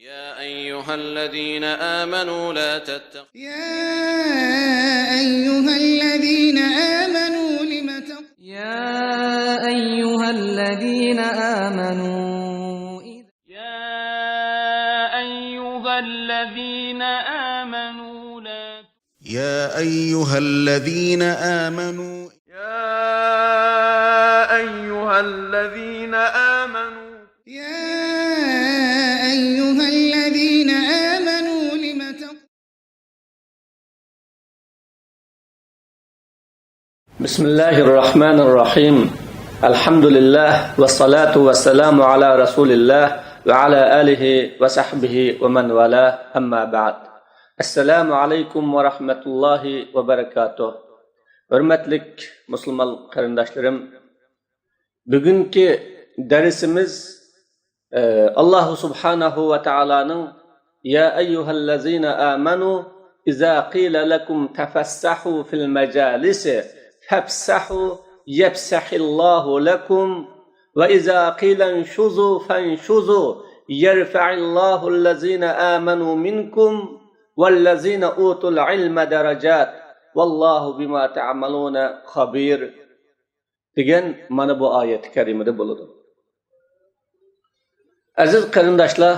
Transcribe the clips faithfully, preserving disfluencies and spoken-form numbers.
يا أيها الذين آمنوا لا تتخ- يا أيها الذين آمنوا لم تق- يا أيها الذين آمنوا إذ- يا أيها الذين آمنوا لا يا أيها الذين آمنوا يا أيها الذين آمنوا يا أيها الذين آمنوا لم تق- بسم الله الرحمن الرحيم. الحمد لله والصلاة والسلام على رسول الله وعلى آله وصحبه ومن والاه، أما بعد. السلام عليكم ورحمة الله وبركاته. ھۆرمەتلىك مۇسۇلمان قېرىنداشلىرىم، بۈگۈنكى دەرسىمىز، ئە، ئاللاھ سۇبھانەھۇ ۋە تائالانىڭ: يا أيها الذين آمنوا إذا قيل لكم تفسحوا في المجالس فافسحوا يفسح الله لكم وإذا قيل انشزوا فانشزوا يرفع الله الذين آمنوا منكم والذين أوتوا العلم درجات والله بما تعملون خبير دېگەن مانا بۇ ئايەتى كەرىمىدە بولىدۇ. ئەزىز قېرىنداشلار،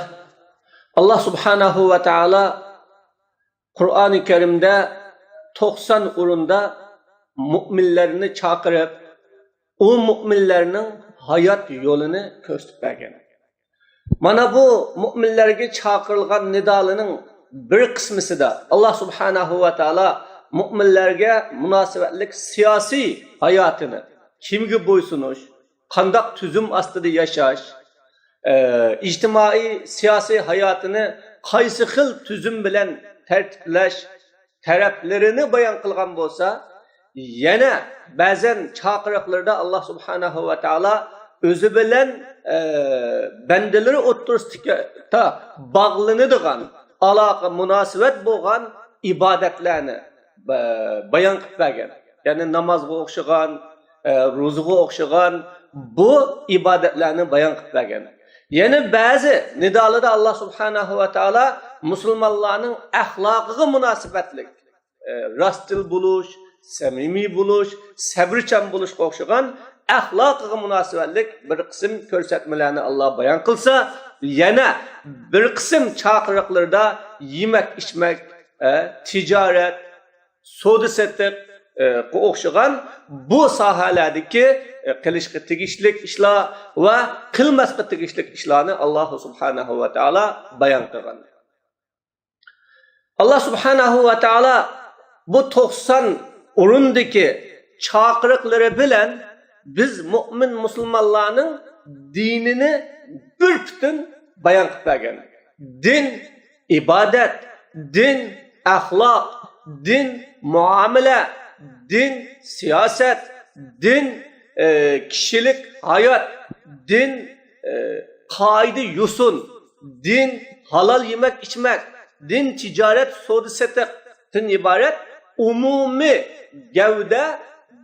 ئاللاھ سۇبھانەھۇ ۋە تائالا قۇرئانى كەرىمدە توقسان ئورۇندا مۇئمىنلەرنى چاقىرىپ، ئۇ مۇئمىنلەرنىڭ ھايات يولىنى كۆرسىتىپ بەرگەن. مانا بۇ مۇئمىنلەرگە چاقىرىلغان نىدالىنىڭ بىر قىسمىسىدا ئاللاھ سۇبھانەھۇ ۋە تائالا مۇئمىنلەرگە مۇناسىۋەتلىك سىياسىي ھاياتىنى، كىمگە بويسۇنۇش، قانداق تۈزۈم ئاستىدا ياشاش، ئە، ئىجتىمائىي سىياسىي ھاياتىنى قايسى خىل تۈزۈم بىلەن تەرتىپلەش تەرەپلىرىنى بايان قىلغان بولسا، يەنە بەزەن چاقىرىقلىرىدا ئاللاھ سۇبھانەھۇ ۋە تائالا ئۆزى بىلەن، ئە، بەندىلىرى ئوتتۇرىسىدا باغلىنىدىغان، ئالاقە، مۇناسىۋەت بولغان ئىبادەتلەرنى با-، بايان قىلىپ بەرگەن. يەنى نامازغا ئوخشىغان، ئە، روزىغا ئوخشىغان بۇ ئىبادەتلەرنى بايان قىلىپ بەرگەن. يەنە بەزى نىدالىدا ئاللاھ سۇبھانەھۇ ۋە تائالا مۇسۇلمانلارنىڭ ئەخلاقىغا مۇناسىۋەتلىك، ئە، راستچىل بولۇش، سەمىمىي بولۇش، سەۋرچان بولۇشقا ئوخشىغان ئەخلاقىغا مۇناسىۋەتلىك بىر قىسىم كۆرسەتمىلەرنى ئاللاھ بايان قىلسا، يەنە بىر قىسىم چاقىرىقلىرىدا يېمەك-ئىچمەك، ئە، تىجارەت، سودا سېتىق، ئە، قا ئوخشىغان بۇ ساھەلەردىكى، ئە، قىلىشقا تېگىشلىك ئىشلار ۋە قىلماسقا تېگىشلىك ئىشلارنى ئاللاھ سۇبھانەھۇ ۋە تائالا بايان قىلغان. ئاللاھ سۇبھانەھۇ ۋە تائالا بۇ توقسان ئورۇندىكى چاقىرىقلىرى بىلەن بىز مۇئمىن مۇسۇلمانلارنىڭ دىنىنى بىر پۈتۈن بايان قىلىپ بەرگەن. دىن ئىبادەت، دىن ئەخلاق، دىن مۇئامىلە، دىن سىياسەت، دىن، ئە، كىشىلىك ھايات، دىن، ئە، قائىدە يوسۇن، دىن ھالال يېمەك-ئىچمەك، دىن تىجارەت، سودا-سېتىقتىن ئىبارەت ئومۇمىي گەۋدە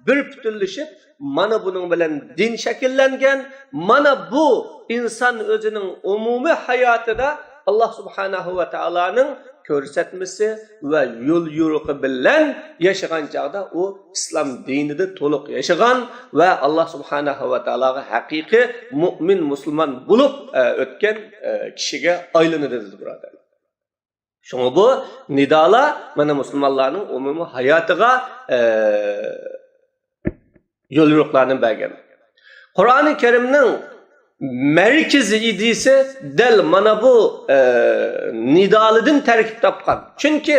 بىر پۈتۈنلىشىپ، مانا بۇنىڭ بىلەن دىن شەكىللەنگەن. مانا بۇ ئىنسان ئۆزىنىڭ ئومۇمىي ھاياتىدا ئاللاھ سۇبھانەھۇ ۋە تائالانىڭ كۆرسەتمىسى ۋە يول يورۇقى بىلەن ياشىغان چاغدا ئۇ ئىسلام دىنىدا تولۇق ياشىغان ۋە ئاللاھ سۇبھانەھۇ ۋە تائالاغا ھەقىقىي مۇئمىن مۇسۇلمان بولۇپ، ئە، ئۆتكەن، ئە، كىشىگە ئايلىنىدۇ، ئەزىز بۇرادەرلەر. شۇڭا بۇ نىدالار مانا مۇسۇلمانلارنىڭ ئومۇمىي ھاياتىغا، ئە، يوليورۇقلارنى بەرگەن. قۇرئانى كەرىمنىڭ مەركىزىي ئىدىيىسى دەل مانا بۇ، ئە، نىدالىدىن تەركىب تاپقان. چۈنكى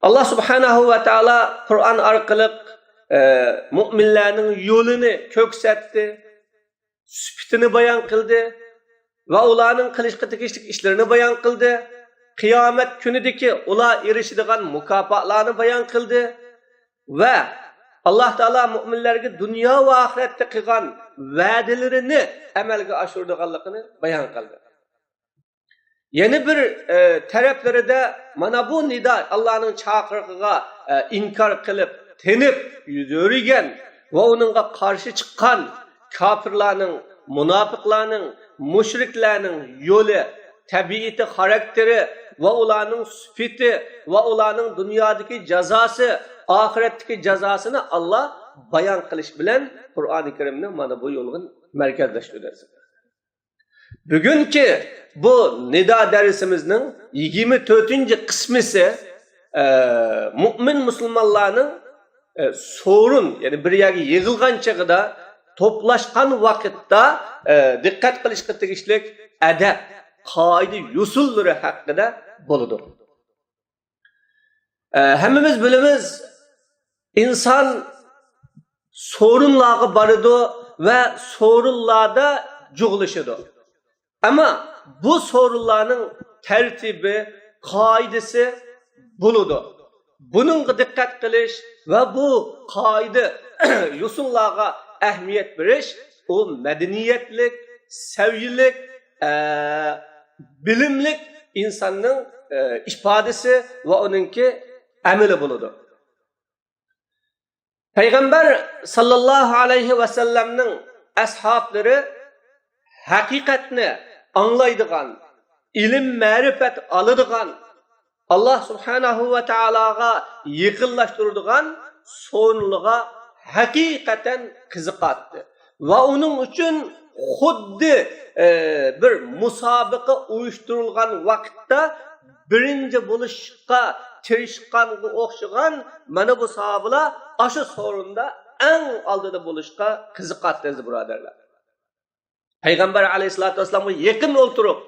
ئاللاھ سۇبھانەھۇ ۋە تائالا قۇرئان ئارقىلىق، ئە، مۇئمىنلارنىڭ يولىنى كۆرسەتتى، سۈپىتىنى بايان قىلدى ۋە ئۇلارنىڭ قىلىشقا تېگىشلىك ئىشلىرىنى بايان قىلدى. قىيامەت كۈنىدىكى ئۇلار ئېرىشىدىغان مۇكاپاتلارنى بايان قىلدى ۋە ئاللاھ تائالا مۇئمىنلەرگە دۇنيا ۋە ئاخىرەتتە قىلغان ۋەدىلىرىنى ئەمەلگە ئاشۇرىدىغانلىقىنى بايان قىلدى. يەنە بىر، ئە، تەرەپلىرىدە مانا بۇ نىدا، ئاللاھنىڭ چاقىرىقىغا، ئە، ئىنكار قىلىپ، تېنىپ يۈرگەن ۋە ئۇنىڭغا قارشى چىققان كاپىرلارنىڭ، مۇناپىقلارنىڭ، مۇشرىكلارنىڭ يولى تەبىئىتى، خاراكتېرى ۋە ئۇلارنىڭ سۈپىتى ۋە ئۇلارنىڭ دۇنيادىكى جازاسى، ئاخىرەتتىكى جازاسىنى ئاللا بايان قىلىش بىلەن قۇرئانى كەرىمنى مانا بۇ يولغا مەركەزلەشتۈردى. بۈگۈنكى بۇ نىدا دەرسىمىزنىڭ يىگىرمە تۆتىنچى قىسمىسى، ئە، مۇئمىن مۇسۇلمانلارنىڭ، ئە، سورۇن، يەنى بىر يەرگە يىغىلغان چېغىدا، توپلاشقان ۋاقىتتا، ئە، دىققەت قىلىشقا تېگىشلىك ئەدەپ، قائىدە، يوسۇنلىرى ھەققىدە بولىدۇ. ئە، ھەممىمىز بىلىمىز، ئىنسان سورۇنلارغا بارىدۇ ۋە سورۇنلاردا جۇغلىشىدۇ. ئەمما بۇ سورۇنلارنىڭ تەرتىپى، قائىدىسى بولىدۇ. بۇنىڭغا دىققەت قىلىش ۋە بۇ قائىدە، يوسۇنلارغا ئەھمىيەت بېرىش، ئۇ مەدەنىيەتلىك، سەۋىيەلىك، ئە، بىلىملىك ئىنساننىڭ، ئە، ئىپادىسى ۋە ئۇنىڭكى ئەمىلى بولىدۇ. پەيغەمبەر ساللاللاھۇ ئەلەيھى ۋەسەللەمنىڭ ئەسھابلىرى ھەقىقەتنى ئاڭلايدىغان، ئىلىم-مەرىپەت ئالىدىغان، ئاللا سۇبھانەھۇ ۋە تائالاغا يېقىنلاشتۇرىدىغان سورۇنلىرىغا ھەقىقەتەن قىزىقاتتى. ۋە ئۇنىڭ ئۈچۈن خۇددى، ئە، بىر مۇسابىقە ئۇيۇشتۇرۇلغان ۋاقىتتا بىرىنچى بولۇشقا تىرىشقانغا ئوخشىغان مانا بۇ ساھابىلار ئاشۇ سورۇندا ئەڭ ئالدىدا بولۇشقا قىزىقاتتى، ئەزىز بۇرادەرلەر. پەيغەمبەر ئەلەيھىسسالاتۇ ۋەسسالامغا يېقىن ئولتۇرۇپ،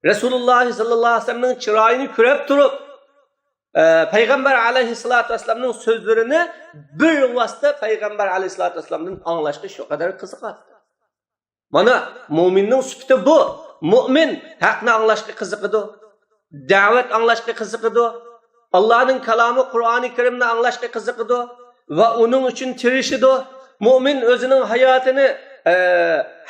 رەسۇلۇللا ساللاللاھۇ ئەلەيھى ۋەسەللەمنىڭ چىرايىنى كۆرۈپ تۇرۇپ، ئە، پەيغەمبەر ئەلەيھىسسالاتۇ ۋەسسالامنىڭ سۆزلىرىنى بىر ۋاسىتە پەيغەمبەر ئەلەيھىسسالاتۇ ۋەسسالامدىن ئاڭلاشقا شۇ قەدەر قىزىقاتتى. مانا، مۆمىننىڭ سۈپىتى بۇ. مۆمىن ھەقنى ئاڭلاشقا قىزىقىدۇ، دەۋەت ئاڭلاشقا قىزىقىدۇ، ئاللانىڭ كالامى قۇرئانى كەرىمنى ئاڭلاشقا قىزىقىدۇ ۋە ئۇنىڭ ئۈچۈن تىرىشىدۇ. مۆمىن ئۆزىنىڭ ھاياتىنى، ئە،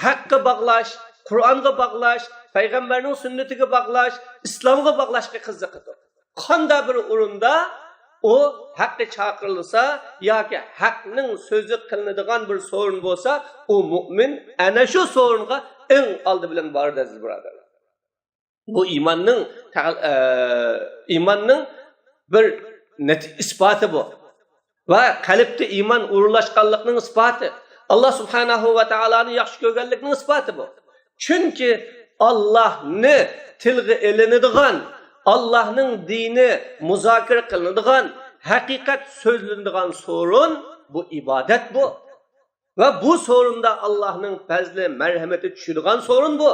ھەققە باغلاش، قۇرئانغا باغلاش، پەيغەمبەرنىڭ سۈننىتىگە باغلاش، ئىسلامغا باغلاشقا قىزىقىدۇ. قانداق بىر ئورۇندا ئۇ ھەققە چاقىرىلسا ياكى ھەقنىڭ سۆزى قىلىنىدىغان بىر سورۇن بولسا، ئۇ مۆمىن ئەنە شۇ سورۇنغا ئەڭ ئالدى بىلەن بارىدۇ، ئەزىز بۇرادەرلەر. بۇ ئىماننىڭ تەغ-، ئە، ئىماننىڭ بىر نەت-، ئىسپاتى بۇ. ۋە قەلبتە ئىمان ئورۇنلاشقانلىقنىڭ ئىسپاتى. ئاللا سۇبھانەھۇ ۋە تائالانى ياخشى كۆرگەنلىكنىڭ ئىسپاتى بۇ. چۈنكى ئاللانى تىلغا ئېلىنىدىغان، ئاللانىڭ دىنى مۇزاكىرە قىلىنىدىغان، ھەقىقەت سۆزلىنىدىغان سورۇن بۇ ئىبادەت بۇ. ۋە بۇ سورۇندا ئاللانىڭ پەزلى، مەرھەمىتى چۈشىدىغان سورۇن بۇ.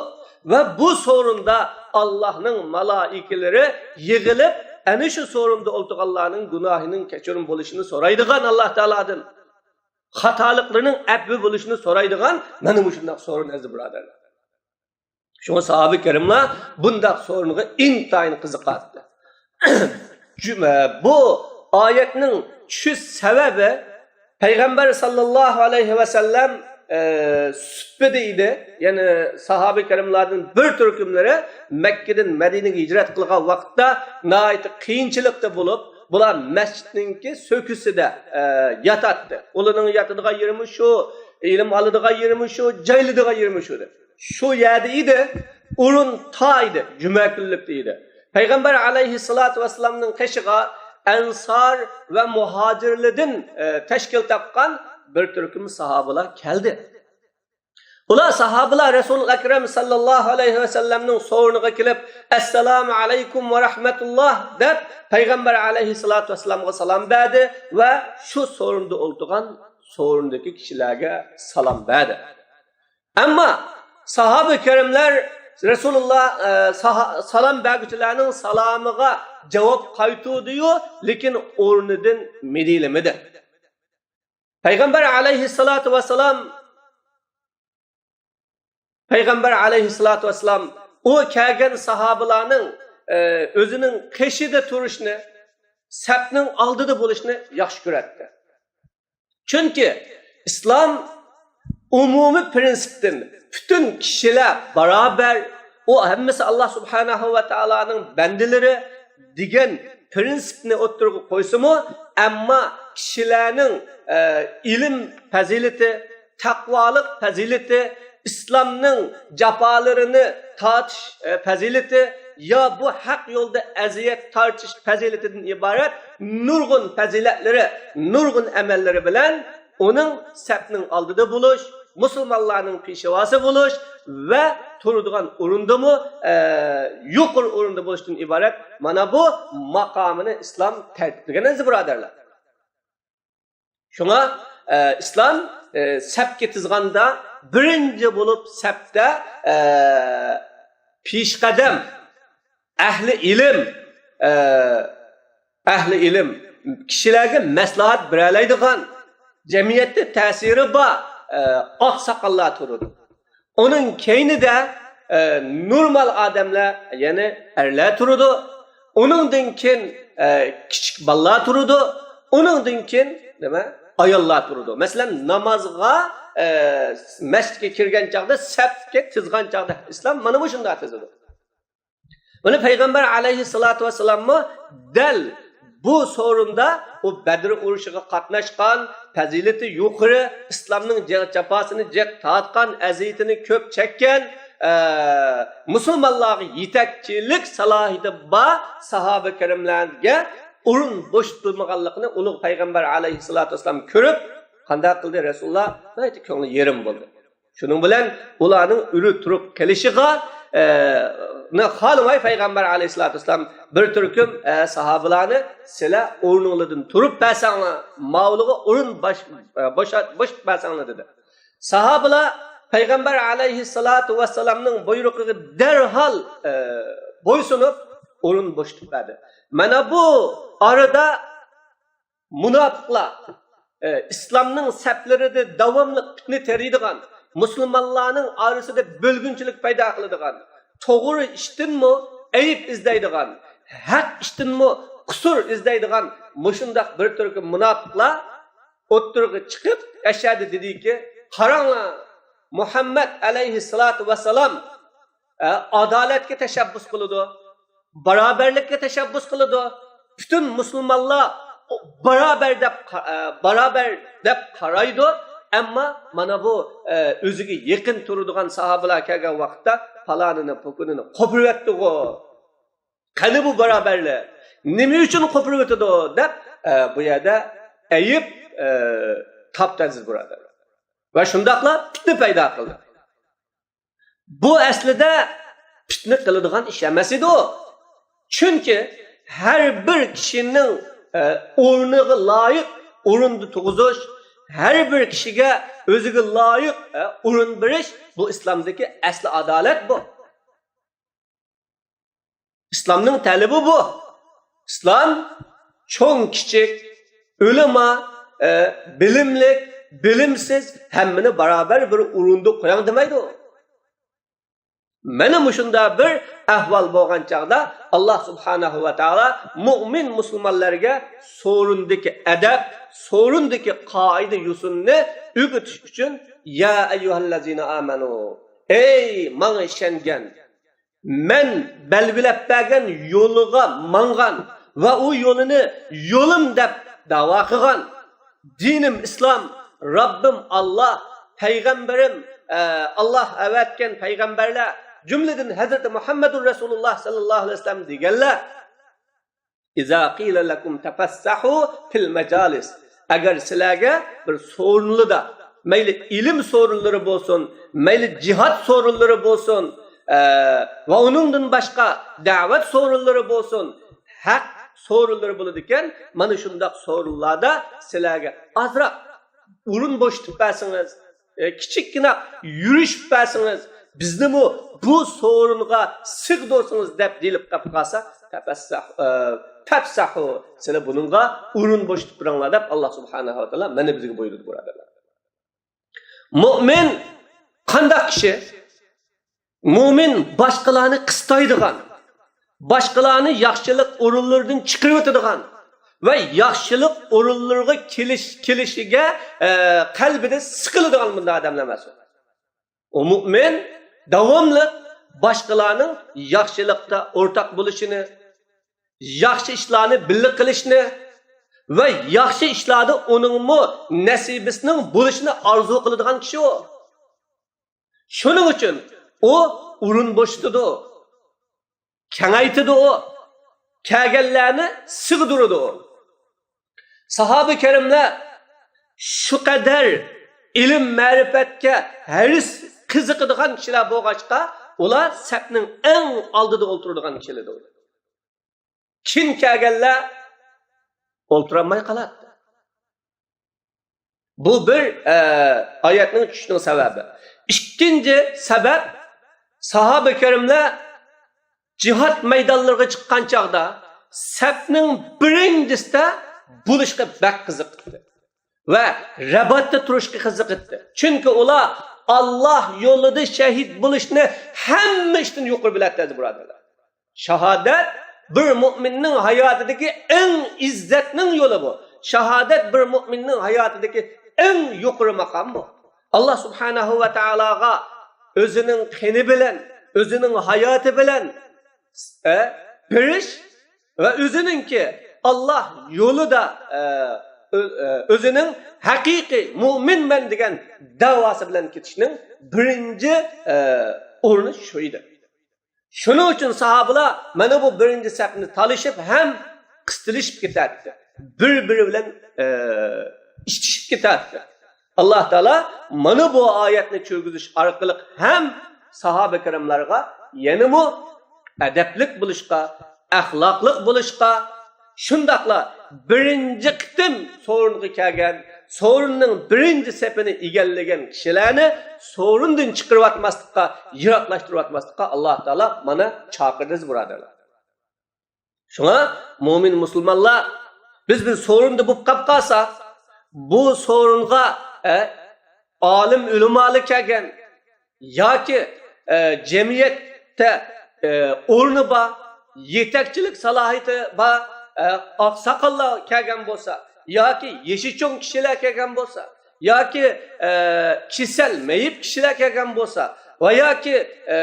ۋە بۇ سورۇندا ئاللانىڭ مالائىكىلىرى يىغىلىپ، ئەنە شۇ سورۇندا ئولتۇرغانلارنىڭ گۇناھىنىڭ كەچۈرۈم بولۇشىنى سورايدىغان ئاللا تائالادىن، خاتالىقلىرىنىڭ ئەپۋى بولۇشىنى سورايدىغان مانا مۇشۇنداق سورۇن، ئەزىز بۇرادەرلەر. شۇڭا ساھابە كىراملار بۇنداق سورۇنغا ئىنتايىن قىزىقاتتى. جۈمە، بۇ ئايەتنىڭ چۈشۈش سەۋەبى پەيغەمبەر ساللاللاھۇ ئەلەيھى ۋەسەللەم، ئە، سۇپىدا ئىدى. يەنى ساھابە كىراملاردىن بىر تۈركۈملىرى مەككىدىن مەدىنىگە ھىجرەت قىلغان ۋاقىتتا ناھايىتى قىيىنچىلىقتا بولۇپ، بۇلار مەسچىتنىڭكى سۆكۈسىدە، ئە، ياتاتتى. ئۇلارنىڭ ياتىدىغان يېرىمۇ شۇ، ئىلىم ئالىدىغان يېرىمۇ شۇ، جايلىدىغان يېرىمۇ شۇ دەپ. شۇ يەردە ئىدى، ئورۇن تار ئىدى، جۈمە كۈنلۈكتە ئىدى. پەيغەمبەر ئەلەيھىسسالاتۇ ۋەسسالامنىڭ قېشىغا ئەنسار ۋە مۇھاجىرلىدىن، ئە، تەشكىل تاپقان بىر تۈركۈم ساھابىلار كەلدى. ئۇلار ساھابىلار رەسۇل ئەكرەم ساللاللاھۇ ئەلەيھى ۋەسەللەمنىڭ سورۇنىغا كېلىپ، «ئەسسالامۇ ئەلەيكۇم ۋە رەھمەتۇللاھ» دەپ، پەيغەمبەر ئەلەيھىسسالاتۇ ۋەسسالامغا سالام بەردى ۋە شۇ سورۇندا ئولتۇرغان سورۇندىكى كىشىلەرگە سالام بەردى. ئەمما ساھابە كىراملار رەسۇلۇللا، ئە، ساھا-، سالام بەرگۈچىلەرنىڭ سالامىغا جاۋاب قايتۇردىيۇ، لېكىن ئورنىدىن مىدىرلىمىدى. پەيغەمبەر ئەلەيھىسسالاتۇ ۋەسسالام، پەيغەمبەر ئەلەيھىسسالاتۇ ۋەسسالام ئۇ كەلگەن ساھابىلارنىڭ، ئە، ئۆزىنىڭ قېشىدا تۇرۇشنى، سەپنىڭ ئالدىدا بولۇشنى ياخشى كۆرەتتى. چۈنكى ئىسلام ئومۇمىي پىرىنسىپتىن، پۈتۈن كىشىلەر باراۋەر، ئۇ ھەممىسى ئاللا سۇبھانەھۇ ۋە تائالانىڭ بەندىلىرى دېگەن پىرىنسىپنى ئوتتۇرىغا قويسىمۇ، ئەمما كىشىلەرنىڭ، ئە، ئىلىم پەزىلىتى، تەقۋالىق پەزىلىتى، ئىسلامنىڭ جاپالىرىنى تارتىش، ئە، پەزىلىتى يا بۇ ھەق يولدا ئەزىيەت تارتىش پەزىلىتىدىن ئىبارەت نۇرغۇن پەزىلەتلىرى، نۇرغۇن ئەمەللىرى بىلەن ئۇنىڭ سەپنىڭ ئالدىدا بولۇش، مۇسۇلمانلارنىڭ پېشۋاسى بولۇش ۋە تۇرىدىغان ئورۇندىمۇ، ئە، يۇقىرى ئورۇندا بولۇشتىن ئىبارەت. مانا بۇ ماقامىنى ئىسلام تەرتىپلىگەن ئەزىز بۇرادەرلەر. شۇڭا، ئە، ئىسلام، ئە، سەپكە تىزغاندا بىرىنچى بولۇپ سەپتە، ئە، پېشقەدەم، ئەھلى ئىلىم، ئە، ئەھلى ئىلىم، كىشىلەرگە مەسلىھەت بېرەلەيدىغان، جەمئىيەتتە تەسىرى بار، ئە، ئاقساقاللار تۇرىدۇ. ئۇنىڭ كەينىدە، ئە، نورمال ئادەملەر، يەنى ئەرلەر تۇرىدۇ. ئۇنىڭدىن كېيىن، ئە، كىچىك بالىلار تۇرىدۇ. ئۇنىڭدىن كېيىن نېمە؟ ئاياللار تۇرىدۇ. مەسىلەن، نامازغا، ئە، مەسچىتكە كىرگەن چاغدا، سەپكە تىزغان چاغدا ئىسلام مانا مۇشۇنداق تىزىدۇ. بۇنى پەيغەمبەر ئەلەيھىسسالاتۇ ۋەسسالاممۇ دەل بۇ سورۇندا، ئۇ بەدر ئۇرۇشىغا قاتناشقان، پەزىلىتى يۇقىرى، ئىسلامنىڭ جىق جاپاسىنى جىق تارتقان، ئەزىيىتىنى كۆپ چەككەن، ئە، مۇسۇلمانلارغا يېتەكچىلىك سالاھىيىتى بار ساھابە كىراملارغا ئورۇن بوشىتىلمىغانلىقىنى ئۇلۇغ پەيغەمبەر ئەلەيھىسسالاتۇ ۋەسسالام كۆرۈپ، قانداق قىلدى؟ رەسۇلۇللا ناھايىتى كۆڭلى يېرىم بولدى. شۇنىڭ بىلەن ئۇلارنىڭ ئۆرە تۇرۇپ قېلىشىغا، ئە، نى خالىماي پەيغەمبەر ئەلەيھىسسالاتۇ ۋەسسالام بىر تۈركۈم، ئە، ساھابىلارنى، «سىلەر ئورنۇڭلاردىن تۇرۇپ بەرسەڭلار، ماۋۇلىغا ئورۇن باش-، ئە، بوشات-، بوشىتىپ بەرسەڭلار» دېدى. ساھابىلار پەيغەمبەر ئەلەيھىسسالاتۇ ۋەسسالامنىڭ بۇيرۇقىغا دەرھال، ئە، بويسۇنۇپ ئورۇن بوشىتىپ بەردى. مانا بۇ ئارىدا مۇناپىقلار، ئە، ئىسلامنىڭ سەپلىرىدە داۋاملىق پىتنە تېرىيدىغان، مۇسۇلمانلارنىڭ ئارىسىدا بۆلگۈنچىلىك پەيدا قىلىدىغان، توغرا ئىشتىنمۇ ئەيىب ئىزدەيدىغان، ھەق ئىشتىنمۇ قۇسۇر ئىزدەيدىغان مۇشۇنداق بىر تۈركۈم مۇناپىقلار ئوتتۇرىغا چىقىپ، ئەشەدە دېدىكى، «قاراڭلار، مۇھەممەد ئەلەيھىسسالاتۇ ۋەسسالام، ئە، ئادالەتكە تەشەببۇس قىلىدۇ، باراۋەرلىككە تەشەببۇس قىلىدۇ. پۈتۈن مۇسۇلمانلار بارابەر دەپ قا-، ئە، باراۋەر دەپ قارايدۇ. ئەمما مانا بۇ، ئە، ئۆزىگە يېقىن تۇرىدىغان ساھابىلار كەلگەن ۋاقىتتا پالانىنى، پۇكىنىنى قوپۇرۇۋەتتىغۇ. قېنى بۇ باراۋەرلىك؟ نېمە ئۈچۈن قوپۇرۇۋېتىدۇ؟» دەپ، ئە، بۇ يەردە ئەيىب، ئە، تاپتى ئەزىز بۇرادەرلەر. ۋە شۇنداقلا پىتنە پەيدا قىلدى. بۇ ئەسلىدە پىتنە قىلىدىغان ئىش ئەمەس ئىدى. چۈنكى ھەر بىر كىشىنىڭ، ئە، ئورنىغا لايىق ئورۇندا تۇرغۇزۇش، ھەر بىر كىشىگە ئۆزىگە لايىق، ئە، ئورۇن بېرىش، بۇ ئىسلامدىكى ئەسلى ئادالەت بۇ. ئىسلامنىڭ تەلىپى بۇ. ئىسلام چوڭ-كىچىك، ئۆلىما، ئە، بىلىملىك، بىلىمسىز، ھەممىنى باراۋەر بىر ئورۇندا قويۇڭ دېمەيدۇ. مانا مۇشۇنداق بىر ئەھۋال بولغان چاغدا، ئاللا سۇبھانەھۇ ۋە تائالا مۇئمىن مۇسۇلمانلارغا سورۇندىكى ئەدەپ، سورۇندىكى قائىدە-يوسۇننى ئۆگىتىش ئۈچۈن، يا ئەييۇھەللەزىنە ئامەنۇ، ئەي ماڭا ئىشەنگەن، مەن بەلگىلەپ بەرگەن يولىغا ماڭغان ۋە ئۇ يولىنى يولۇم دەپ داۋا قىلغان، دىنىم ئىسلام، رەببىم ئاللا، پەيغەمبىرىم، ئە، ئاللا ئەۋەتكەن پەيغەمبەرلەر، جۈملىدىن ھەزرىتى مۇھەممەدۇر رەسۇلۇللا ساللاللاھۇ ئەلەيھى ۋەسەللەم دېگەنلەر، ئىزا قىلە لەكۇم تەپەسسەھۇ فىل مەجالىس. ئەگەر سىلەرگە بىر سورۇنلىدا، مەيلى ئىلىم سورۇنلىرى بولسۇن، مەيلى جىھاد سورۇنلىرى بولسۇن، ئە، ۋە ئۇنىڭدىن باشقا دەۋەت سورۇنلىرى بولسۇن، ھەق سورۇنلىرى بولىدىكەن، مانا شۇنداق سورۇنلاردا سىلەرگە ئازراق ئورۇن بوشىتىپ بەرسىڭىز، ئە، كىچىككىنە يۈرۈشۈپ بەرسىڭىز، بىزنىمۇ بۇ سورۇنغا سىغدۇرسىڭىز دەپ دېيىلىپ قېلىپ قالسا، تەپەسسەھ-، ئە، تەپسەھۇ، سىلەر بۇنىڭغا ئورۇن بوشىتىپ بېرىڭلار دەپ ئاللا سۇبھانەھۇ ۋە تائالا مانا بىزگە بۇيرۇدى، بۇرادەرلەر. مۇئمىن قانداق كىشى؟ مۇئمىن باشقىلارنى قىستايدىغان، باشقىلارنى ياخشىلىق ئورۇنلىرىدىن چىقىرىۋېتىدىغان ۋە ياخشىلىق ئورۇنلىرىغا كېلىش-، كېلىشىگە، ئە، قەلبىدە سىقىلىدىغان بۇنداق ئادەملەر ئەمەس ئۇ. ئۇ مۇئمىن داۋاملىق باشقىلارنىڭ ياخشىلىقتا ئورتاق بولۇشىنى، ياخشى ئىشلارنى بىللە قىلىشنى ۋە ياخشى ئىشلاردا ئۇنىڭمۇ نەسىبىسىنىڭ بولۇشىنى ئارزۇ قىلىدىغان كىشى ئۇ. شۇنىڭ ئۈچۈن ئۇ ئورۇن بوشىتىدۇ، كېڭەيتىدۇ ئۇ، كەلگەنلەرنى سىغدۇرىدۇ ئۇ. ساھابە كىراملار شۇ قەدەر ئىلىم مەرىپەتكە ھەرىس، قىزىقىدىغان كىشىلەر بولغاچقا، ئۇلار سەپنىڭ ئەڭ ئالدىدا ئولتۇرىدىغان كىشىلەر ئىدى. كېيىن كەلگەنلەر ئولتۇرالماي قالاتتى. بۇ بىر، ئە، ئايەتنىڭ چۈشۈشىنىڭ سەۋەبى. ئىككىنچى سەۋەب، ساھابە كىراملار جىھاد مەيدانلىرىغا چىققان چاغدا سەپنىڭ بىرىنچىسىدە بولۇشقا بەك قىزىقىدۇ ۋە رىباتتا تۇرۇشقا قىزىقىدۇ. چۈنكى ئۇلار ئاللا يولىدا شەھىد بولۇشنى ھەممە ئىشتىن يۇقىرى بىلەتتى، ئەزىز بۇرادەرلەر. شاھادەت بىر مۆمىننىڭ ھاياتىدىكى ئەڭ ئىززەتنىڭ يولى بۇ. شاھادەت بىر مۆمىننىڭ ھاياتىدىكى ئەڭ يۇقىرى ماقام بۇ. ئاللا سۇبھانەھۇ ۋە تائالاغا ئۆزىنىڭ قېنى بىلەن، ئۆزىنىڭ ھاياتى بىلەن، ئە، بېرىش ۋە ئۆزىنىڭكى ئاللا يولىدا، ئە، ئۆ-، ئە، ئۆزىنىڭ ھەقىقىي مۆمىنمەن دېگەن دەۋاسى بىلەن كېتىشنىڭ بىرىنچى، ئە، ئورنى شۇ ئىدى. شۇنىڭ ئۈچۈن ساھابىلار مانا بۇ بىرىنچى سەپنى تالىشىپ ھەم قىستىلىشىپ كېتەتتى. بىر-بىرى بىلەن، ئە، ئىتىشىپ كېتەتتى. ئاللا تائالا مانا بۇ ئايەتنى چۈشۈرگۈزۈش ئارقىلىق ھەم ساھابە كىراملارغا يەنىمۇ ئەدەپلىك بولۇشقا، ئەخلاقلىق بولۇشقا، شۇنداقلا بىرىنچى قېتىم سورۇنغا كەلگەن، سورۇننىڭ بىرىنچى سېپىنى ئىگىلىگەن كىشىلەرنى سورۇندىن چىقىرىۋاتماسلىققا، يىراقلاشتۇرۇۋاتماسلىققا ئاللا تائالا مانا چاقىردى، ئەزىز بۇرادەرلەر. شۇڭا مۆمىن مۇسۇلمانلار، بىز بىر سورۇندا بولۇپ قاپ قالساق، بۇ سورۇنغا، ئە، ئالىم ئۆلىمالار كەلگەن ياكى، ئە، جەمئىيەتتە، ئە، ئورنى بار، يېتەكچىلىك سالاھىيىتى بار، ئە، ئاقساقاللار كەلگەن بولسا ياكى يېشى چوڭ كىشىلەر كەلگەن بولسا، ياكى، ئە، كېسەل، مېيىپ كىشىلەر كەلگەن بولسا ۋە ياكى، ئە،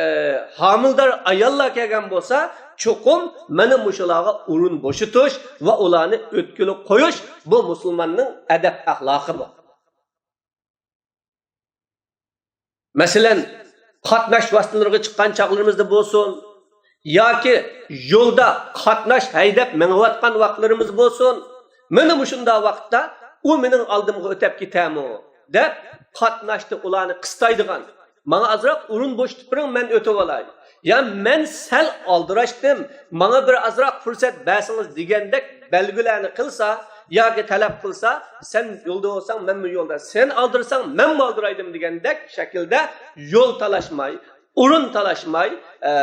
ھامىلىدار ئاياللار كەلگەن بولسا، چوقۇم مانا مۇشۇلارغا ئورۇن بوشىتىش ۋە ئۇلارنى ئۆتكىلى قويۇش، بۇ مۇسۇلماننىڭ ئەدەپ ئەخلاقى بۇ. مەسىلەن، قاتناش ۋاسىتىلىرىغا چىققان چاغلىرىمىزدا بولسۇن، ياكى يولدا قاتناش ھەيدەپ مېڭىۋاتقان ۋاقىتلىرىمىز بولسۇن، مانا مۇشۇنداق ۋاقىتتا ئۇ مېنىڭ ئالدىمغا ئۆتەپ كېتەمۇ دەپ، قاتناشتا ئۇلارنى قىستايدىغان، ماڭا ئازراق ئورۇن بوشىتىپ بېرىڭ، مەن ئۆتۈۋالاي. يا مەن سەل ئالدىراشتىم، ماڭا بىر ئازراق پۇرسەت بەرسىڭىز دېگەندەك بەلگىلەرنى قىلسا ياكى تەلەپ قىلسا، سەن يولدا بولساڭ، مەنمۇ يولدا، سەن ئالدىرىساڭ، مەنمۇ ئالدىرايدىم دېگەندەك شەكىلدە يول تالاشماي، ئورۇن تالاشماي، ئە،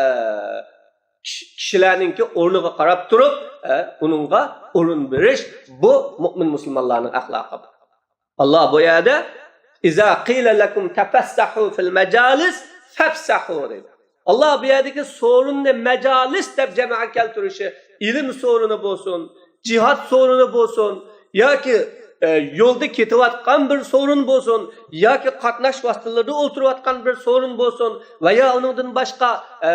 كىش-، كىشىلەرنىڭكى ئورنىغا قاراپ تۇرۇپ، ئە، ئۇنىڭغا ئورۇن بېرىش، بۇ مۆمىن مۇسۇلمانلارنىڭ ئەخلاقى. ئاللا بۇ يەردە «ئىزا قىلە لەكۇم تەپەسسەھۇ فىل مەجالىس فەپسەھۇ» دەيدۇ. ئاللا بۇ يەردىكى سورۇننى مەجالىس دەپ جەمەگە كەلتۈرۈشى، ئىلىم سورۇنى بولسۇن، جىھاد سورۇنى بولسۇن ياكى، ئە، يولدا كېتىۋاتقان بىر سورۇن بولسۇن ياكى قاتناش ۋاسىتىلىرىدە ئولتۇرۇۋاتقان بىر سورۇن بولسۇن ۋە يا ئۇنىڭدىن باشقا، ئە،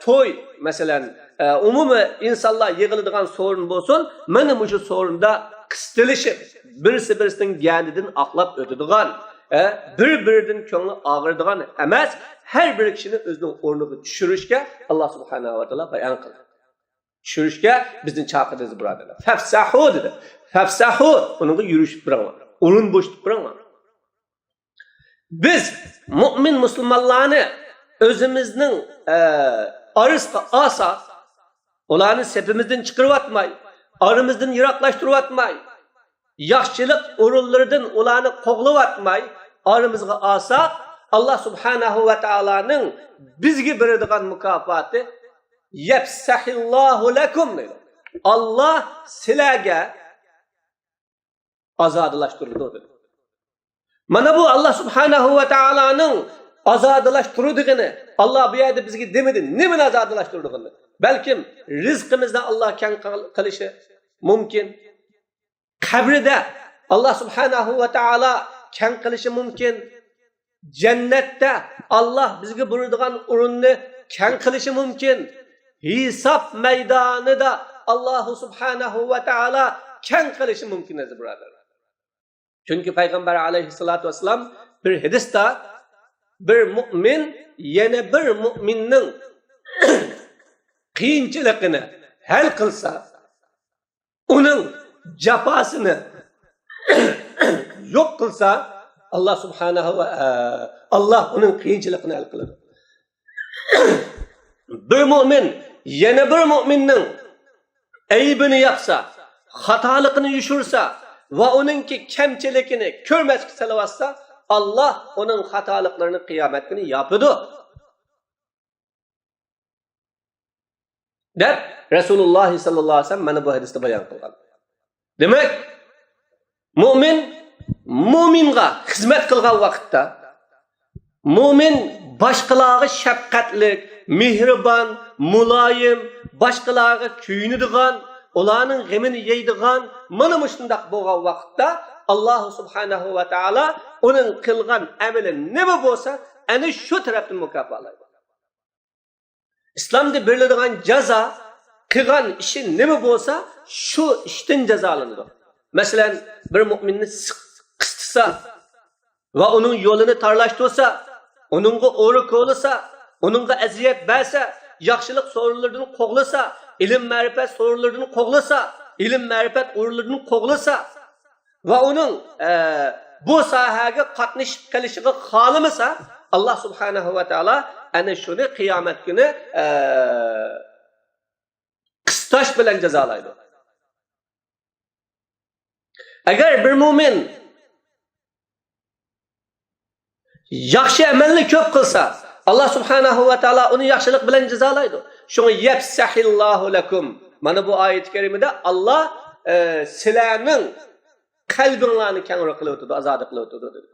توي، مەسىلەن، ئە، ئومۇمىي ئىنسانلار يىغىلىدىغان سورۇن بولسۇن، مانا مۇشۇ سورۇندا قىستىلىشىپ، بىرسى بىرسىنىڭ گەدىدىن ئاقلاپ ئۆتىدىغان، ئە، بىر بىرىدىن كۆڭلى ئاغرىدىغان ئەمەس، ھەر بىر كىشىنى ئۆزىنىڭ ئورنىغا چۈشۈرۈشكە ئاللا سۇبھانەھۇ ۋە تائالا بايان قىلدى. چۈشۈرۈشكە بىزنى چاقىردى، ئەزىز بۇرادەرلەر. فەفسەھۇ دېدى. فەفسەھۇ، ئۇنىڭغا يۈرۈشۈپ بېرىڭلار. ئورۇن بوشىتىپ بېرىڭلار. بىز مۆمىن مۇسۇلمانلارنى ئۆزىمىزنىڭ، ئە، ئارىسىغا ئالساق، ئۇلارنى سېپىمىزدىن چىقىرىۋاتماي، ئارىمىزدىن يىراقلاشتۇرۇۋاتماي، ياخشىلىق ئورۇنلىرىدىن ئۇلارنى قوغلىۋاتماي، ئارىمىزغا ئالساق، ئاللا سۇبھانەھۇ ۋە تائالانىڭ بىزگە بېرىدىغان مۇكاپاتى، «يەپسەھىللاھۇ لەكۇم» دەيدۇ. ئاللا سىلەرگە ئازادىلاشتۇرىدۇ دېدى. مانا بۇ ئاللا سۇبھانەھۇ ۋە تائالانىڭ ئازادىلاشتۇرىدىغىنى، ئاللا بۇ يەردە بىزگە دېمىدى، نېمىنى ئازادىلاشتۇرىدىغىنىنى. بەلكىم رىزقىمىزنى ئاللا كەڭ قىل-، قىلىشى مۇمكىن. قەبرىدە ئاللا سۇبھانەھۇ ۋە تائالا كەڭ قىلىشى مۇمكىن. جەننەتتە ئاللا بىزگە بۇيرۇيدىغان ئورۇننى كەڭ قىلىشى مۇمكىن. ھېساب مەيدانىدا ئاللا سۇبھانەھۇ ۋە تائالا كەڭ قىلىشى مۇمكىن، ئەزىز بۇرادەرلەر. چۈنكى پەيغەمبەر ئەلەيھىسسالاتۇ ۋەسسالام بىر ھەدىستە بىر مۇئمىن يەنە بىر مۇئمىننىڭ قىيىنچىلىقىنى ھەل قىلسا، ئۇنىڭ جاپاسىنى يوق قىلسا، ئاللا سۇبھانەھۇ ۋە، ئە، ئاللا ئۇنىڭ قىيىنچىلىقىنى ھەل قىلىدۇ. بىر مۇئمىن يەنە بىر مۇئمىننىڭ ئەيىبىنى ياپسا، خاتالىقىنى يوشۇرسا ۋە ئۇنىڭكى كەمچىلىكىنى كۆرمەسكە سېلىۋاتسا، ئاللا ئۇنىڭ خاتالىقلىرىنى قىيامەت كۈنى ياپىدۇ، دەپ رەسۇلۇللا ساللاللاھۇ ئەلەيھى ۋەسەللەم مانا بۇ ھەدىستە بايان قىلغان. دېمەك، مۇئمىن مۇئمىنغا خىزمەت قىلغان ۋاقىتتا، مۇئمىن باشقىلارغا شەپقەتلىك، مېھرىبان، مۇلايىم، باشقىلارغا كۆيۈنىدىغان، ئۇلارنىڭ غېمىنى يەيدىغان، مانا مۇشۇنداق بولغان ۋاقىتتا، ئاللا سۇبھانەھۇ ۋە تائالا ئۇنىڭ قىلغان ئەمىلى نېمە بولسا، ئەنە شۇ تەرەپتىن مۇكاپاتلايدۇ. ئىسلامدا بېرىلىدىغان جازا، قىلغان ئىشى نېمە بولسا، شۇ ئىشتىن جازالىنىدۇ. مەسىلەن، بىر مۇئمىننى سىق-، قىستىسا ۋە ئۇنىڭ يولىنى تارلاشتۇرسا، ئۇنىڭغا ئورا كولىسا، ئۇنىڭغا ئەزىيەت بەرسە، ياخشىلىق سورۇنلىرىدىن قوغلىسا، ئىلىم-مەرىپەت سورۇنلىرىدىن قوغلىسا، ئىلىم-مەرىپەت ئورۇنلىرىدىن قوغلىسا، ۋە ئۇنىڭ، ئە، بۇ ساھەگە قاتنىشىپ قېلىشىغا خالىمىسا، ئاللا سۇبھانەھۇ ۋە تائالا ئەنە شۇنى قىيامەت كۈنى، ئە، قىستاش بىلەن جازالايدۇ. ئەگەر بىر مۇئمىن ياخشى ئەمەلنى كۆپ قىلسا، ئاللا سۇبھانەھۇ ۋە تائالا ئۇنى ياخشىلىق بىلەن جازالايدۇ. شۇڭا يەپسەھىللاھۇ لەكۇم. مانا بۇ ئايەت كەرىمىدە ئاللا، ئە، سىلەرنىڭ قەلبىڭلارنى كەڭرى قىلىۋېتىدۇ، ئازادە قىلىۋېتىدۇ، دېدى.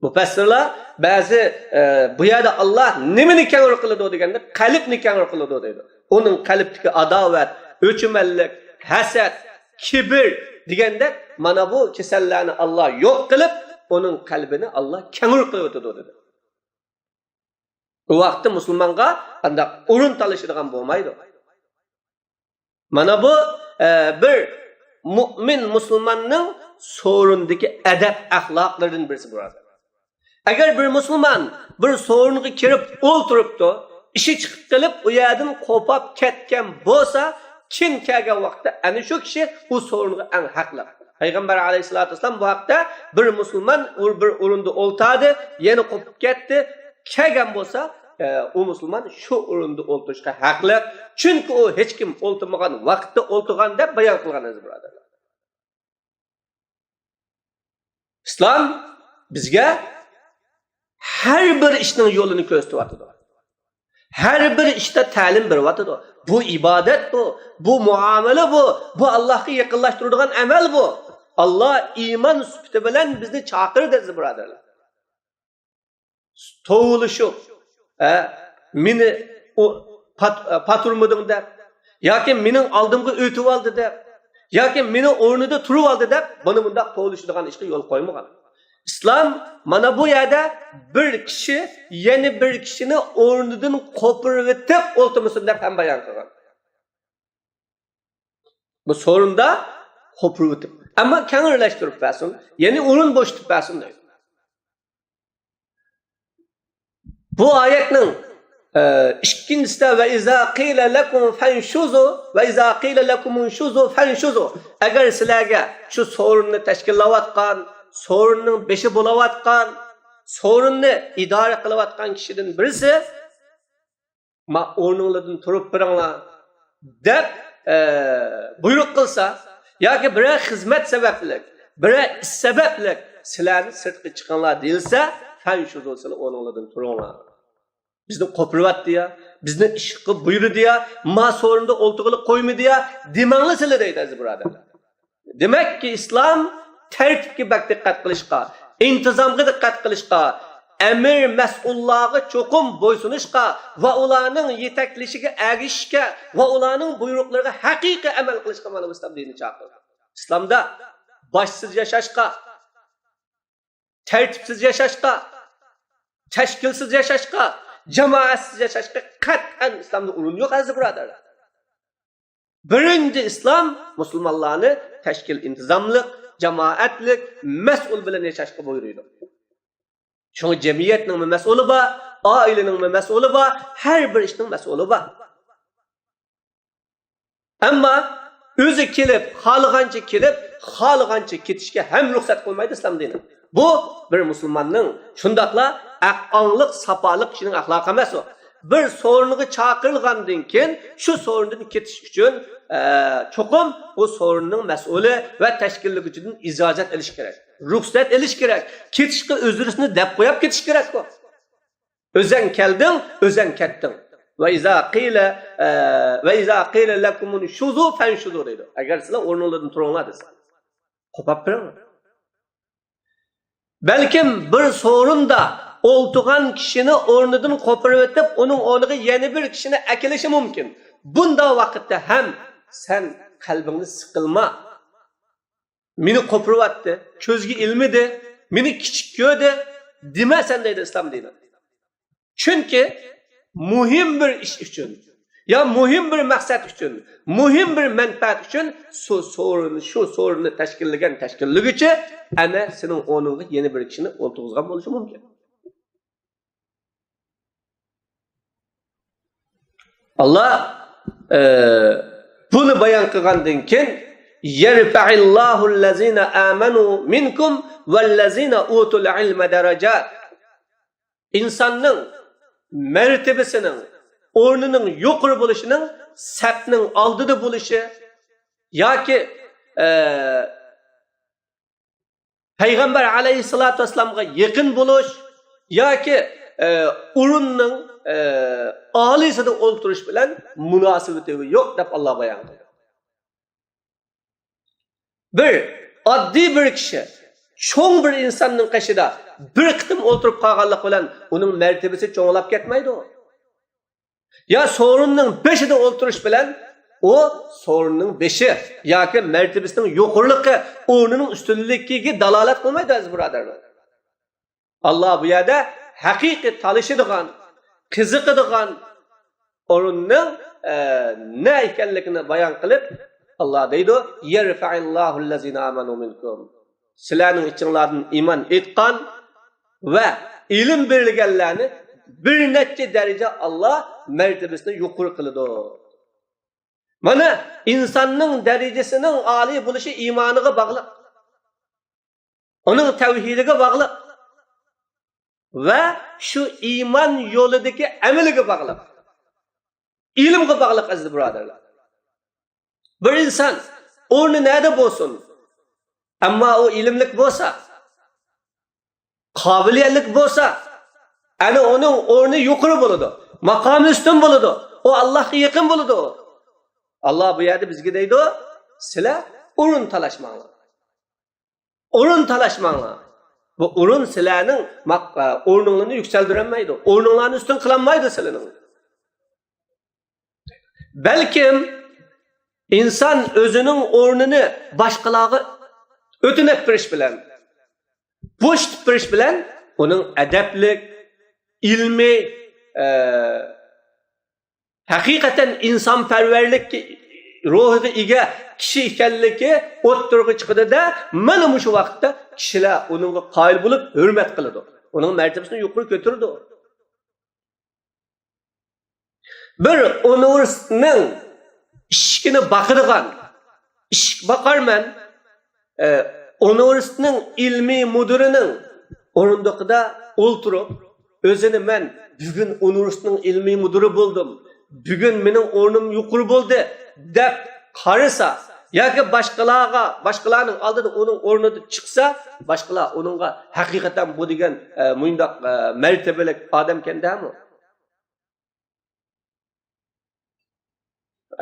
مۇپەسسىرلار بەزى، ئە، بۇ يەردە ئاللا نېمىنى كەڭرى قىلىدۇ دېگەندە، قەلبنى كەڭرى قىلىدۇ دەيدۇ. ئۇنىڭ قەلبتىكى ئاداۋەت، ئۆچمەنلىك، ھەسەت، كىبىر دېگەندەك، مانا بۇ كېسەللەرنى ئاللا يوق قىلىپ، ئۇنىڭ قەلبىنى ئاللا كەڭرى قىلىۋېتىدۇ، دېدى. ئۇ ۋاقىتتا مۇسۇلمانغا قانداق ئورۇن تالىشىدىغان بولمايدۇ. مانا بۇ، ئە، بىر مۇئمىن مۇسۇلماننىڭ سورۇندىكى ئەدەپ ئەخلاقلىرىدىن بىرسى، بۇرادەر. ئەگەر بىر مۇسۇلمان بىر سورۇنغا كىرىپ ئولتۇرۇپتۇ، ئىشى چىقىپ قېلىپ، ئۇ يەردىن قوپاپ كەتكەن بولسا، كىم كەلگەن ۋاقىتتا ئەنە شۇ كىشى ئۇ سورۇنغا ئەڭ ھەقلىق. پەيغەمبەر ئەلەيھىسسالاتۇ ۋەسسالام بۇ ھەقتە، بىر مۇسۇلمان ئۇ بىر ئورۇندا ئولتۇردى، يەنە قوپۇپ كەتتى، كەلگەن بولسا، ئە، ئۇ مۇسۇلمان شۇ ئورۇندا ئولتۇرۇشقا ھەقلىق، چۈنكى ئۇ ھېچكىم ئولتۇرمىغان ۋاقىتتا ئولتۇرغان، دەپ بايان قىلغان، ئەزىز بۇرادەرلەر. ئىسلام بىزگە ھەر بىر ئىشنىڭ يولىنى كۆرسىتىۋاتىدۇ. ھەر بىر ئىشتا تەلىم بېرىۋاتىدۇ. بۇ ئىبادەت بۇ، بۇ مۇئامىلە بۇ، بۇ ئاللاھقا يېقىنلاشتۇرىدىغان ئەمەل بۇ. ئاللا ئىمان سۈپىتى بىلەن بىزنى چاقىرىدۇ، ئەزىز بۇرادەرلەر. توۋلىشىپ، ھە، مېنى ئۇ پات-، پاتۇرمىدىڭ دەپ، ياكى مېنىڭ ئالدىمغا ئۆتۈۋالدى دەپ، ياكى مېنىڭ ئورنىدا تۇرۇۋالدى دەپ، بۇنى مۇنداق توۋلىشىدىغان ئىشقا يول قويمىغان. ئىسلام مانا بۇ يەردە بىر كىشى يەنە بىر كىشىنى ئورنىدىن قوپۇرۇۋېتىپ ئولتۇرمىسۇن دەپ ھەم بايان قىلغان. بۇ سورۇندا قوپۇرۇۋېتىپ، ئەمما كەڭرىلەشتۈرۈپ بەرسۇن، يەنى ئورۇن بوشىتىپ بەرسۇن دەيدۇ. بۇ ئايەتنىڭ، ئە، ئىككىنچىسىدە، «ۋە ئىزا قىلە لەكۇم فەنشۇزۇ، ۋە ئىزا قىلە لەكۇم ئۇنشۇزۇ فەنشۇزۇ.» ئەگەر سىلەرگە شۇ سورۇننى تەشكىللەۋاتقان، سورۇننىڭ بېشى بولۇۋاتقان، سورۇننى ئىدارە قىلىۋاتقان كىشىدىن بىرسى، «ما، ئورنۇڭلاردىن تۇرۇپ بېرىڭلار» دەپ، ئە، بۇيرۇق قىلسا، ياكى بىرەر خىزمەت سەۋەبلىك، بىرەر ئىش سەۋەبلىك سىلەرنى سىرتقا چىقىڭلار دېيىلسە، فەنشۇزۇ، سىلەر ئورنۇڭلاردىن تۇرۇڭلار. بىزنى قوپۇرۇۋەتتى يا، بىزنى ئىشقا بۇيرۇدى يا، ما سورۇندا ئولتۇرغىلى قويمىدى يا دېمەڭلار سىلەر دەيدۇ، ئەزىز بۇرادەرلەر. دېمەككى، ئىسلام تەرتىپكە بەك دىققەت قىلىشقا، ئىنتىزامغا دىققەت قىلىشقا، ئەمىر مەسئۇللارغا چوقۇم بويسۇنۇشقا ۋە ئۇلارنىڭ يېتەكلىشىگە ئەگىشىشكە ۋە ئۇلارنىڭ بۇيرۇقلىرىغا ھەقىقىي ئەمەل قىلىشقا مانا بۇ ئىسلام دىنى چاقىرىدۇ. ئىسلامدا باشسىز ياشاشقا، تەرتىپسىز ياشاشقا، تەشكىلسىز ياشاشقا، جامائەتسىز ياشاشقا قەتئەن ئىسلامدا ئورۇن يوق، ئەزىز بۇرادەرلەر. بىرىنچى ئىسلام مۇسۇلمانلارنى تەشكىل ئىنتىزاملىق، جامائەتلىك، مەسئۇل بىلەن ياشاشقا بۇيرۇيدۇ. شۇڭا جەمئىيەتنىڭمۇ مەسئۇلى بار، ئائىلىنىڭمۇ مەسئۇلى بار، ھەر بىر ئىشنىڭ مەسئۇلى بار. ئەمما ئۆزى كېلىپ، خالىغانچە كېلىپ، خالىغانچە كېتىشكە ھەم رۇخسەت قىلمايدۇ ئىسلام دىنى. بۇ بىر مۇسۇلماننىڭ، شۇنداقلا ئەق-، ئاڭلىق، ساپالىق كىشىنىڭ ئەخلاقى ئەمەس ئۇ. بىر سورۇنغا چاقىرىلغاندىن كېيىن، شۇ سورۇندىن كېتىش ئۈچۈن، ئە، چوقۇم بۇ سورۇننىڭ مەسئۇلى ۋە تەشكىللىگۈچىدىن ئىجازەت ئېلىش كېرەك. رۇخسەت ئېلىش كېرەك. كېتىشقا ئۆزرىسىنى دەپ قويۇپ كېتىش كېرەك بۇ. ئۆزەڭ كەلدىڭ، ئۆزەڭ كەتتىڭ. ۋە ئىزا قىلە، ئە، ۋە ئىزا قىلە لەكۇمۇن شۇزۇ فەنشۇزۇ دەيدۇ. ئەگەر سىلەر ئورنۇڭلاردىن تۇرۇڭلار دېسە، قوپاپ بېرىڭلار. بەلكىم بىر سورۇندا ئولتۇرغان كىشىنى ئورنىدىن قوپۇرۇۋېتىپ، ئۇنىڭ ئورنىغا يەنە بىر كىشىنى ئەكېلىشى مۇمكىن. بۇنداق ۋاقىتتا ھەم سەن قەلبىڭنى سىقىلما. مېنى قوپۇرۇۋەتتى، كۆزگە ئىلمىدى، مېنى كىچىك كۆردى دېمە سەن دەيدۇ ئىسلام دىنى. چۈنكى مۇھىم بىر ئىش ئۈچۈن يا مۇھىم بىر مەقسەت ئۈچۈن، مۇھىم بىر مەنپەئەت ئۈچۈن شۇ سورۇن، شۇ سورۇننى تەشكىللىگەن تەشكىللىگۈچى ئەنە سېنىڭ ئورنۇڭغا يەنە بىر كىشىنى ئولتۇرغۇزغان بولۇشى مۇمكىن. ئاللا، ئە، بۇنى بايان قىلغاندىن كېيىن، يەرفەئىللاھۇللەزىنە ئامەنۇ مىنكۇم ۋەللەزىنە ئۇتۇل ئىلمە دەرەجات. ئىنساننىڭ مەرتىۋىسىنىڭ، ئورنىنىڭ يۇقىرى بولۇشىنىڭ سەپنىڭ ئالدىدا بولۇشى ياكى، ئە، پەيغەمبەر ئەلەيھىسسالاتۇ ۋەسسالامغا يېقىن بولۇش ياكى، ئە، ئورۇننىڭ، ئە، ئالىيسىدا ئولتۇرۇش بىلەن مۇناسىۋىتى يوق دەپ ئاللا بايان قىلدى. بىر ئاددىي بىر كىشى چوڭ بىر ئىنساننىڭ قېشىدا بىر قېتىم ئولتۇرۇپ قالغانلىق بىلەن ئۇنىڭ مەرتىۋىسى چوڭلاپ كەتمەيدۇ. يا سورۇننىڭ بېشىدا ئولتۇرۇش بىلەن ئۇ سورۇننىڭ بېشى ياكى مەرتىۋىسىنىڭ يۇقىرىلىقى، ئورنىنىڭ ئۈستۈنلۈكىگە دالالەت قىلمايدۇ، ئەزىز بۇرادەرلەر. ئاللا بۇ يەردە ھەقىقىي تالىشىدىغان، قىزىقىدىغان ئورۇننىڭ، ئە، نە ئىكەنلىكىنى بايان قىلىپ، ئاللا دەيدۇ، يەرفەئىللاھۇللەزىنە ئامەنۇ مىنكۇم. سىلەرنىڭ ئىچىڭلاردىن ئىمان ئېيتقان ۋە ئىلىم بېرىلگەنلەرنى بىر نەچچە دەرىجە ئاللا مەرتىۋىسىنى يۇقىرى قىلىدۇ. مانا، ئىنساننىڭ دەرىجىسىنىڭ ئالىي بولۇشى ئىمانىغا باغلىق. ئۇنىڭ تەۋھىدىگە باغلىق. ۋە شۇ ئىمان يولىدىكى ئەمىلىگە باغلىق. ئىلىمغا باغلىق، ئەزىز بۇرادەرلەر. بىر ئىنسان ئورنى نەدە بولسۇن، ئەمما ئۇ ئىلىملىك بولسا، قابىلىيەتلىك بولسا، ئەنە ئۇنىڭ ئورنى يۇقىرى بولىدۇ، ماقامى ئۈستۈن بولىدۇ، ئۇ ئاللاھقا يېقىن بولىدۇ. ئاللا بۇ يەردە بىزگە دەيدۇ، سىلەر ئورۇن تالاشماڭلار. ئورۇن تالاشماڭلار. بۇ ئورۇن سىلەرنىڭ ماق-، ئورنۇڭلارنى يۈكسەلدۈرەلمەيدۇ. ئورنۇڭلارنى ئۈستۈن قىلالمايدۇ سىلەرنىڭ. بەلكىم ئىنسان ئۆزىنىڭ ئورنىنى باشقىلارغا ئۆتۈنۈپ بېرىش بىلەن، بوشىتىپ بېرىش بىلەن ئۇنىڭ ئەدەپلىك، ئىلمىي، ئە، ھەقىقەتەن ئىنسانپەرۋەرلىك روھىغا ئىگە كىشى ئىكەنلىكى ئوتتۇرىغا چىقىدۇ-دە، مانا مۇشۇ ۋاقىتتا كىشىلەر ئۇنىڭغا قايىل بولۇپ ھۆرمەت قىلىدۇ. ئۇنىڭ مەرتىۋىسىنى يۇقىرى كۆتۈرىدۇ. بىر ئۇنىۋېرسىتېتنىڭ ئىشىكىنى باقىدىغان، ئىشىك باقارمەن، ئە، ئۇنىۋېرسىتېتنىڭ ئىلمىي مۇدىرىنىڭ ئورۇندۇقىدا ئولتۇرۇپ، ئۆزىنى مەن بۈگۈن ئۇنىۋېرسىتېتنىڭ ئىلمىي مۇدىرى بولدۇم، بۈگۈن مېنىڭ ئورنۇم يۇقىرى بولدى دەپ قارىسا، ياكى باشقىلارغا، باشقىلارنىڭ ئالدىدا ئۇنىڭ ئورنىدا چىقسا، باشقىلار ئۇنىڭغا ھەقىقەتەن بۇ دېگەن، ئە، مۇنداق، ئە، مەرتىۋىلىك ئادەمكەن دەمۇ؟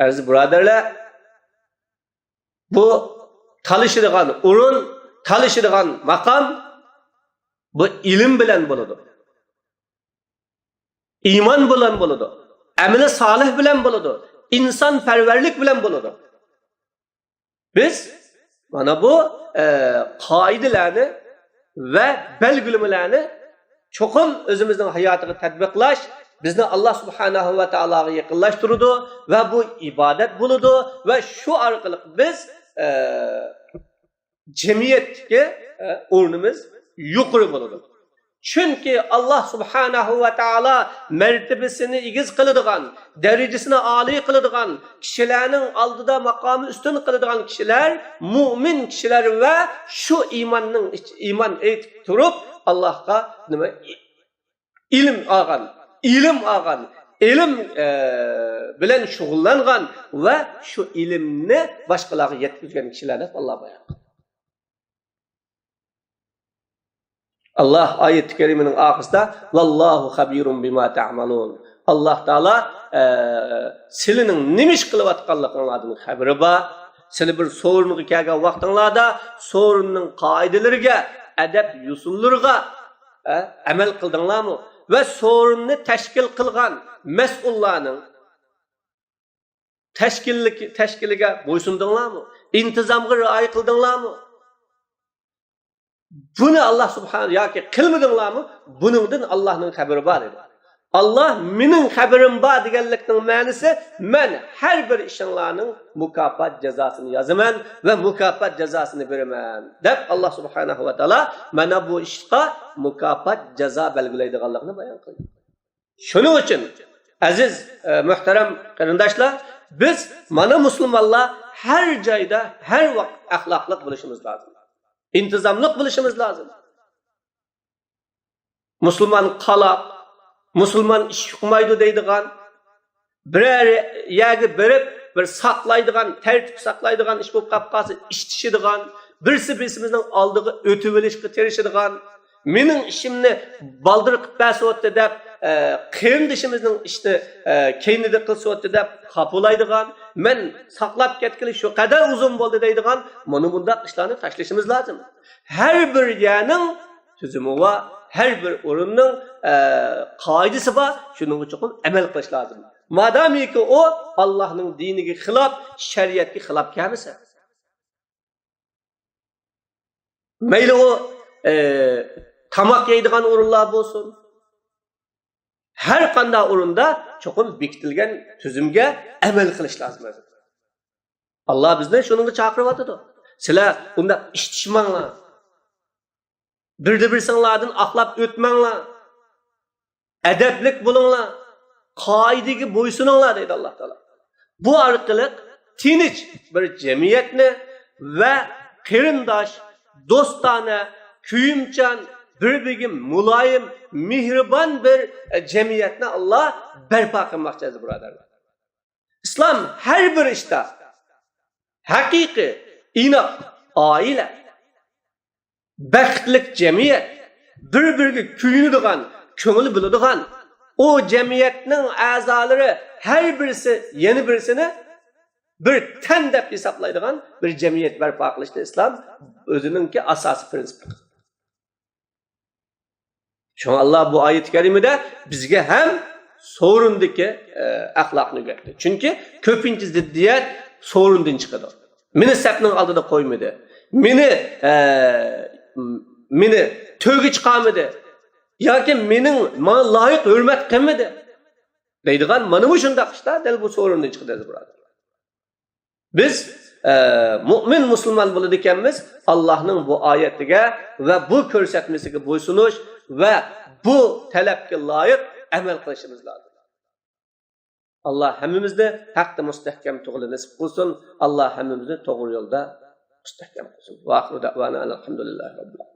ئەزىز بۇرادەرلەر، بۇ تالىشىدىغان ئورۇن، تالىشىدىغان ماقام، بۇ ئىلىم بىلەن بولىدۇ. ئىمان بىلەن بولىدۇ. ئەمىلى سالىھ بىلەن بولىدۇ. ئىنسانپەرۋەرلىك بىلەن بولىدۇ. بىز مانا بۇ، ئە، قائىدىلەرنى ۋە بەلگىلىمىلەرنى چوقۇم ئۆزىمىزنىڭ ھاياتىغا تەتبىقلاش بىزنى ئاللا سۇبھانەھۇ ۋە تائالاغا يېقىنلاشتۇرىدۇ ۋە بۇ ئىبادەت بولىدۇ ۋە شۇ ئارقىلىق بىز، ئە، جەمئىيەتتىكى، ئە، ئورنىمىز يۇقىرى بولىدۇ. چۈنكى ئاللاھ سۇبھانەھۇ ۋە تائالا مەرتىبىسىنى ئېگىز قىلىدىغان، دەرىجىسىنى ئالىي قىلىدىغان، كىشىلەرنىڭ ئالدىدا ماقامى ئۈستۈن قىلىدىغان كىشىلەر مۇئمىن كىشىلەر ۋە شۇ ئىماننىڭ ئىچ-، ئىمان ئېيتىپ تۇرۇپ، ئاللاھقا نېمە، ئىلىم ئالغان، ئىلىم ئالغان، ئىلىم، ئە، بىلەن شۇغۇللانغان ۋە شۇ ئىلىمنى باشقىلارغا يەتكۈزگەن كىشىلەر دەپ ئاللاھ بايان قىلدى. ئاللاھ ئايىتى كەرىمىنىڭ ئاخىرىدا، «ۋاللاھۇ خەبىرۇم بىما تەئمەلۇن.» ئاللاھ تائالا، ئە، سىلىنىڭ نېمە ئىش قىلىۋاتقانلىقىڭلاردىن خەۋىرى بار. سىلى بىر سورۇنغا كەلگەن ۋاقتىڭلاردا سورۇننىڭ قائىدىلىرىگە، ئەدەپ يوسۇنلىرىغا، ئە، ئەمەل قىلدىڭلارمۇ؟ ۋە سورۇننى تەشكىل قىلغان مەسئۇللارنىڭ تەشكىللىك-، تەشكىلىگە بويسۇندۇڭلارمۇ؟ ئىنتىزامغا رىئايە قىلدىڭلارمۇ؟ بۇنى ئاللاھ سۇبھانە ياكى قىلمىدىڭلارمۇ؟ بۇنىڭدىن ئاللاھنىڭ خەۋىرى بار دېدى. ئاللاھ مېنىڭ خەۋىرىم بار دېگەنلىكنىڭ مەنىسى، مەن ھەر بىر ئىشىڭلارنىڭ مۇكاپات جازاسىنى يازىمەن ۋە مۇكاپات جازاسىنى بېرىمەن دەپ ئاللاھ سۇبھانەھۇ ۋە تائالا مانا بۇ ئىشقا مۇكاپات جازا بەلگىلەيدىغانلىقىنى بايان قىلدى. شۇنىڭ ئۈچۈن، ئەزىز، ئە، مۆھتەرەم قېرىنداشلار، بىز مانا مۇسۇلمانلار ھەر جايدا، ھەر ۋاقىت ئەخلاقلىق بولۇشىمىز لازىم. ئىنتىزاملىق بولۇشىمىز لازىم. مۇسۇلمان قالاق، مۇسۇلمان ئىش يۇقمايدۇ دەيدىغان، بىرەر يەرگە بېرىپ، بىر ساقلايدىغان، تەرتىپ ساقلايدىغان ئىش بولۇپ قاپ قالسا، ئىچىشىدىغان، بىرسى بىرسىمىزنىڭ ئالدىغا ئۆتۈۋېلىشقا تىرىشىدىغان، مېنىڭ ئىشىمنى بالدۇر قىلىپ بەرسىۋاتتى دەپ، ئە، قېرىندىشىمىزنىڭ ئىشىنى، ئە، كەينىدە قىلسىۋاتتى دەپ خاپىلايدىغان، مەن ساقلاپ كەتكىلى شۇ قەدەر ئۇزۇن بولدى دەيدىغان، مانا بۇنداق ئىشلارنى تاشلىشىمىز لازىم. ھەر بىر يەرنىڭ تۈزۈمى بار، ھەر بىر ئورۇننىڭ، ئە، قائىدىسى بار، شۇنىڭغا چوقۇم ئەمەل قىلىش لازىم. مادامىكى ئۇ ئاللاھنىڭ دىنىگە خىلاپ، شەرىئەتكە خىلاپ كەلمىسە. مەيلى ئۇ، ئە، تاماق يەيدىغان ئورۇنلار بولسۇن، ھەر قانداق ئورۇندا چوقۇم بېكىتىلگەن تۈزۈمگە ئەمەل قىلىش لازىم. ئاللاھ بىزنى شۇنىڭغا چاقىرىۋاتىدۇ. سىلەر ئۇنداق ئىشتىشماڭلار. بىردە بىرسىڭلاردىن ئاقلاپ ئۆتمەڭلار. ئەدەپلىك بولۇڭلار. قائىدىگە بويسۇنۇڭلار دەيدۇ ئاللاھ تائالا. بۇ ئارقىلىق تىنچ بىر جەمئىيەتنى ۋە قېرىنداش، دوستانە، كۆيۈمچان، بىر-بىرىگە مۇلايىم، مېھرىبان بىر، ئە، جەمئىيەتنى ئاللاھ بەرپا قىلماقچى، ئەزىز بۇرادەرلەر. ئىسلام ھەر بىر ئىشتا ھەقىقىي، ئىناق ئائىلە، بەختلىك جەمئىيەت، بىر-بىرىگە كۆيۈنىدىغان، كۆڭۈل بۆلىدىغان، ئۇ جەمئىيەتنىڭ ئەزالىرى ھەر بىرسى يەنە بىرسىنى بىر تەن دەپ ھېسابلايدىغان بىر جەمئىيەت بەرپا قىلىشنى ئىسلام ئۆزىنىڭكى ئاساسىي پىرىنسىپى قىلغان. شۇڭا ئاللاھ بۇ ئايەت كەرىمىدە بىزگە ھەم سورۇندىكى، ئە، ئەخلاقنى ئۆگەتتى. چۈنكى كۆپىنچە زىددىيەت سورۇندىن چىقىدۇ. مېنى سەپنىڭ ئالدىدا قويمىدى. مېنى، ئە، مېنى تۆرگە چىقارمىدى. ياكى مېنىڭ، ماڭا لايىق ھۆرمەت قىلمىدى. دەيدىغان مانا مۇشۇنداق ئىشلار دەل بۇ سورۇندىن چىقىدۇ، ئەزىز بۇرادەر. بىز، ئە، مۇئمىن مۇسۇلمان بولىدىكەنمىز، ئاللاھنىڭ بۇ ئايەتىگە ۋە بۇ كۆرسەتمىسىگە بويسۇنۇش ۋە بۇ تەلەپكە لايىق ئەمەل قىلىشىمىز لازىم. ئاللاھ ھەممىمىزنى ھەقتە مۇستەھكەم تۇرغىلى نېسىپ قىلسۇن. ئاللاھ ھەممىمىزنى توغرا يولدا مۇستەھكەم قىلسۇن. ۋە ئاخىرۇ دەئۋانا ئەنىل ھەمدۇلىللاھى رەببىل ئالەمىن.